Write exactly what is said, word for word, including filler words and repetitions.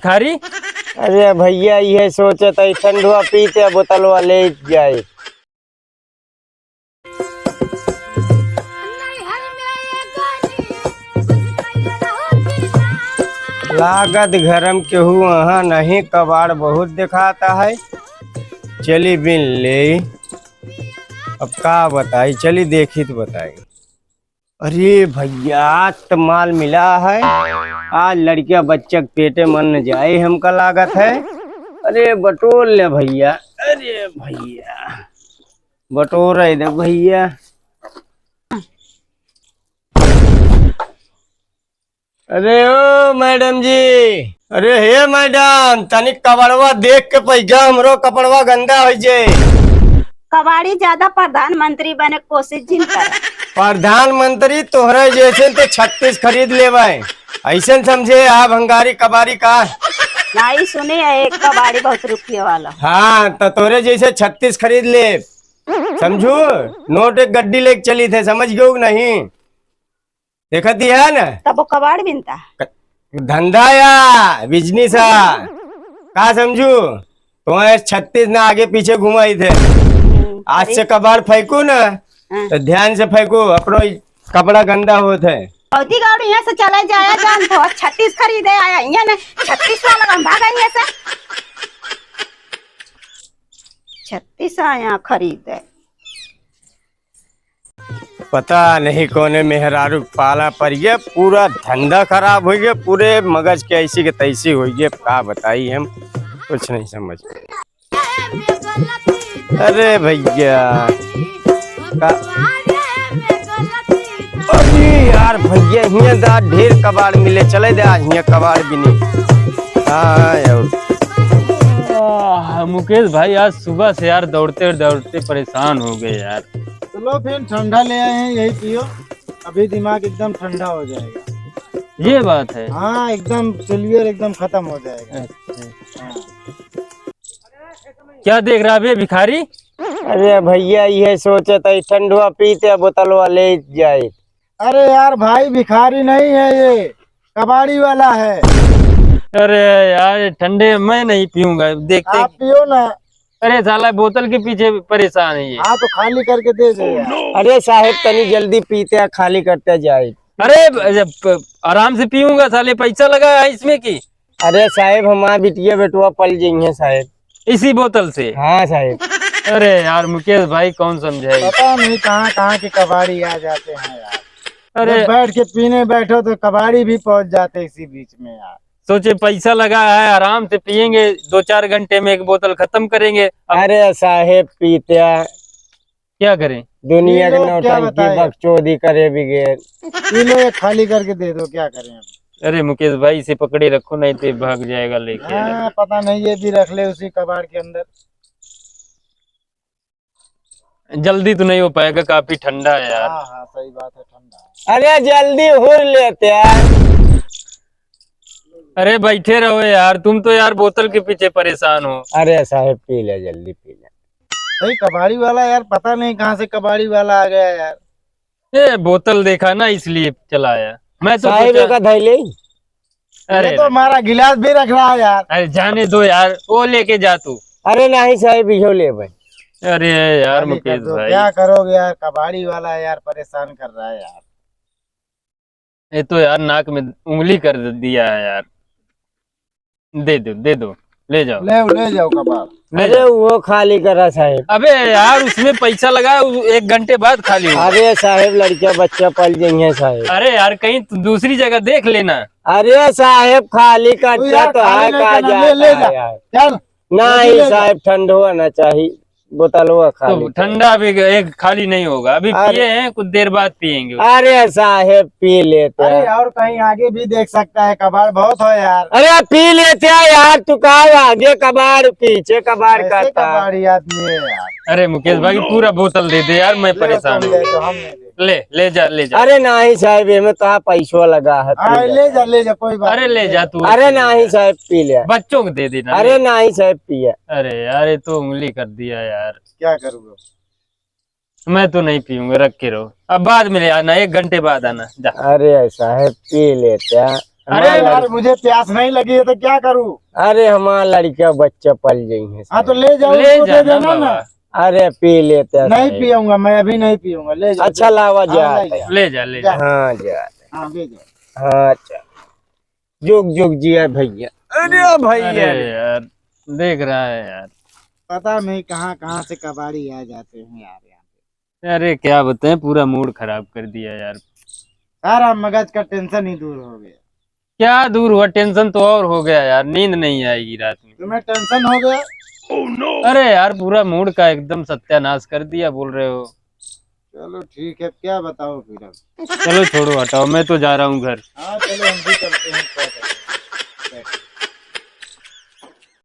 भिखारी? अरे भइया, इहे सोचत हई, ठंडवा पीते बोतलवा ले जाए। लागत घरम केहू अहाँ नहीं, कबाड़ बहुत देखाता है। चली बिन ले, अब का बताई, चली देखी तो बताई। अरे भइया, आज त माल मिला है, आज लड़किया बच्चा के पेटे मन न जाए, हमका लागत है। अरे बटोर ले भइया, अरे भइया, बटोर दे भइया। अरे ओ मैडम जी, अरे हे मैडम, तनी कपड़वा देख के पैसा, हमरो कपड़वा गंदा होइ जे। कबाड़ी ज्यादा प्रधानमंत्री बने के कोशिश जिन कर। प्रधानमंत्री तोहरे जैसे तो छत्तीस खरीद लेवे, ऐसन समझे आप भंगारी कबाड़ी का। नहीं सुने है, एक कबाड़ी बहुत रुपये वाला। हाँ, तो तोहरे जैसे छत्तीस खरीद ले, समझू? नोट एक गड्डी लेके चली थे, समझ गयो कि नहीं? देखत ही है ना? तब वो कबाड़ बिनता। क-, धंधा या बिजनेस है, का समझू? तुम्हें छत्तीस ना आगे पीछे घुमाई थे। हम्म, आज अरे। से कबाड़ फेंकू ना, हाँ। तो ध्यान से फेंकू, अपनो ही कपड़ा गंदा होत है। औती गाड़ी यहाँ से चला जाया जान तो छत्तीस खरीदे आया, यहाँ ने छत्तीस वाला हम भागा यहाँ से। छत्तीस आया खरीदे। पता नहीं कौने मेहरारू के पाला पड़ गया, पूरा धंधा खराब हो गया, पूरे मगज के ऐसी के तैसी हो गया। का बताई हम, कुछ नहीं समझ। अरे भइया, का, अरे यार भइया, हियाँ दा ढेर कबाड़ मिले, चले दे आज हियाँ कबाड़ बिनी। हाँ यार। आह, मुकेश भाई, आज सुबह से यार दौड़ते दौड़ते परेशान हो गए यार। चलो फिर ठंडा ले आए हैं, यही पियो, अभी दिमाग एकदम ठंडा हो जाएगा। ये बात है। हाँ, एकदम फेलियर एकदम खत्म हो जाएगा। अच्छा। हाँ। क्या देख रहा बे भिखारी? अरे भइया, इहे सोचत हई ठंडवा पीते बोतलवा ले जाए। अरे यार भाई, भिखारी नहीं है ये, कबाड़ी वाला है। अरे यार, ठंडे मैं नहीं पीऊंगा, देखते। आप पियो ना। अरे साला, बोतल के पीछे परेशान है ये। हाँ, तो खाली करके दे दे यार। अरे साहेब, तनी जल्दी पीते हैं, खाली करते जाए। अरे, जब प-, आराम से पीऊंगा साले, पैसा लगा है इसमें की? अरे साहेब, हमार बिटिया बेटवा पल जइहें साहेब। इसी बोतल से? हाँ साहेब। अरे यार मुकेश भाई, कौन समझाए? पता नहीं कहाँ कहाँ के कबाड़ी आ जाते हैं यार। अरे जब बैठ के पीने बैठो तो कबाड़ी भी पहुंच जाते इसी बीच में यार। सोचे पैसा लगा है, आराम से पियेंगे, दो चार घंटे में एक बोतल खत्म करेंगे। अब अरे साहेब पीत्या, क्या करें? दुनिया के ये लोग क्या नौटंकी बताएं? बकचोदी करे बिगेर। पी लो, ये खाली करके दे दो, क्या करें अब? अरे मुकेश भाई, इसे पकड़े रखो, नहीं तो ये भाग जाएगा लेके। हाँ, पता नहीं, ये भी रख ले उसी कबाड़ के अंदर। जल्दी तो नहीं हो पाएगा, काफी ठंडा है यार। हाँ, हाँ, सही बात है, ठंडा है। अरे जल्दी हुर लेते हैं। अरे बैठे रहो यार, तुम तो यार बोतल के पीछे परेशान हो। अरे साहेब पी ले, जल्दी पी ले। भाई कबाड़ी वाला यार, पता नहीं कहाँ से कबाड़ी वाला आ गया यार। ये बोतल देखा ना, इसलिए चला आया। मैं तो साहेब सोचा एका धैले। अरे ये तो हमारा गिलास भी रख रहा है यार। अरे जाने दो यार, वो लेके जा तू। अरे नहीं साहेब, इहो ले भाई। अरे यार अरे मुकेश कर दो, भाई। क्या करोगे यार, कबाड़ी वाला है यार, परेशान कर रहा है यार। ये तो यार नाक में उंगली कर दिया है यार। दे दो, दे दो, ले जाओ। ले, ले जाओ कबाड़। ले अरे जाओ। वो खाली करा साहेब। अबे यार उसमें पैसा लगा, उ-, एक घंटे बाद खाली होगा। अरे साहेब लड़का बच्चा पल जइहें साहेब। अरे यार कहीं तू दूसरी जगह देख लेना। अरे साहेब खाली तू करता यार तो खाली है लेके का ना, ले, जाता ले है जा। यार। चल। नहीं ले जा। साहेब ठंड होना चाहिए। बोतलवा खाली तो कर। ठंडा भी एक खाली नहीं होगा, अभी अरे। पिए हैं, कुछ देर बाद पिएंगे। अरे साहेब, पी लेते अरे हैं। और कहीं आगे भी देख सकता है, कबाड़ बहुत है यार। अरे पी लेते हैं यार, तू का आगे कबाड़ पीछे कबाड़ ऐसे करता है। कबाड़ी आदमी है यार। अरे मुकेश भाई, पूरा बोतल दे दे यार, मैं ले, परेशान तुम हूँ। ले, तो हम ले लेंगे। ले, ले जा, ले जा। अरे नहीं साहेब, एमे तो आप पैसो लगा है, हाँ, पी ले लेते जा, हैं। ले जा, कोई बात अरे नहीं, ले ले जा जा। तू। अरे नहीं साहेब, पी ले। बच्चों को दे देना, अरे ले। नहीं साहेब, पिए। अरे यार, ये तो उंगली कर दिया यार। क्या करूँगा? मैं तो नहीं पीऊंगा, रख के रहो, अब बाद में ले आना, एक घंटे बाद आना, जा। अरे साहेब, पी लेते हैं। अरे हमार यार, लड़का मुझे प्यास नहीं लगी है तो क्या करूँ? अरे, हमार लड़का बच्चा पल जाई है हाँ, तो साहब। ले जाओ, ले उनको दे जाना देना ना। बाबा। अरे, पी लेते हैं नहीं साहब। पीऊंगा मैं, अभी नहीं पीऊंगा, ले जाओ। अच्छा, लावा हाँ, जाते ले हैं। जाओ। ले जा, ले जा। जा। हाँ, जाते हैं। हाँ, ले जाओ। हाँ, अच्छा। जुग जुग जिया भैया। अरे भैया अरे रे। यार, देख रहा है यार। पता नहीं कहाँ कहाँ से कबाड़ी आ जाते हैं यार यहाँ पे। अरे क्या बताएं, पूरा मूड खराब कर दिया यार। सारा मगज का टेंशन ही दूर हो गया। क्या दूर हुआ, टेंशन तो और हो गया यार, नींद नहीं आएगी रात में। तुम्हें टेंशन हो गया? अरे यार, पूरा मूड का एकदम सत्यानाश कर दिया, बोल रहे हो। चलो ठीक है, क्या बताओ फिर अब। चलो छोड़ो, हटाओ, मैं तो जा रहा हूँ घर। हाँ, चलो हम भी चलते हैं, क्या करें।